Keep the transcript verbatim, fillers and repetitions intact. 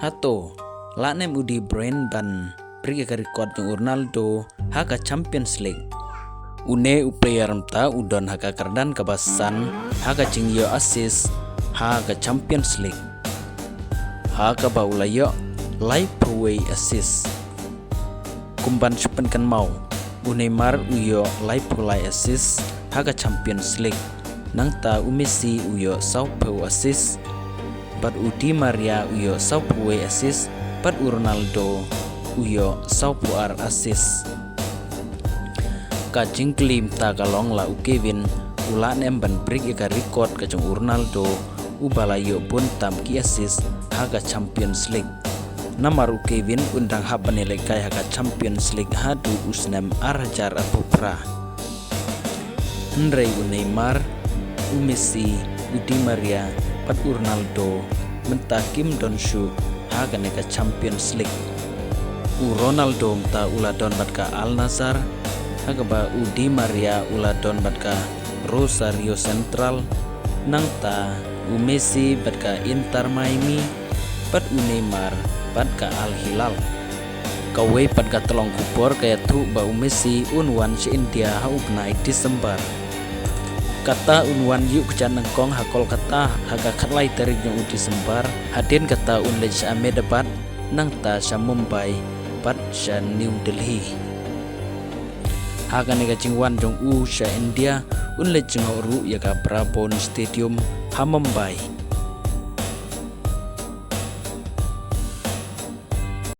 Hato lah ne em u De Bruyne ban break ïa ka record jong u Ronaldo ha ka Champions League? Une u player mynta u don ha ka kyrdan kaba san ha ka jingïoh assist ha ka Champions League, ha kaba u la ïoh laiphew wei assist. Kum ban shu pynkynmaw, u Neymar u ïoh laiphew lai assist ha ka Champions League, nangta u Messi u ïoh sawphew assist, bad u Di Maria u ïoh sawphew wei assist, bad u Ronaldo u ïoh sawphew ar assist. Ka jingkylli mynta ka long, la u Kevin u lah ne em ban break ïa ka record ka jong u Ronaldo, uba la ïoh bun tam ki assist ha ka Champions League. Namar u Kevin un dang hap ban ïalehkai ha ka Champions League haduh u snem ar hajar arphew phra. Hynrei u Neymar, u Messi, u Di Maria bad u Ronaldo mynta kim don shuh ha kane ka Champions League. U Ronaldo mynta u la don bad ka Al Nassr, ha kaba u Di Maria u la don bad ka Rosario Central, nangta u Messi bad ka Inter Miami, bad u Neymar bad ka Al Hilal. Kawei pat ka tyllong khubor ka ïathuh ba u Messi un wan sha India ha u bnai December. Kata un wan ïuh kjat nyngkong ha Kolkata ha ka khatlai tarik jong u December, hadien kata un leit sha Ahmedabad, nangta sha Mumbai bad sha New Delhi. Ha kane ka jingwan jong u sha India, un leit jngoh ruh ïa ka Brabourne Stadium ha Mumbai.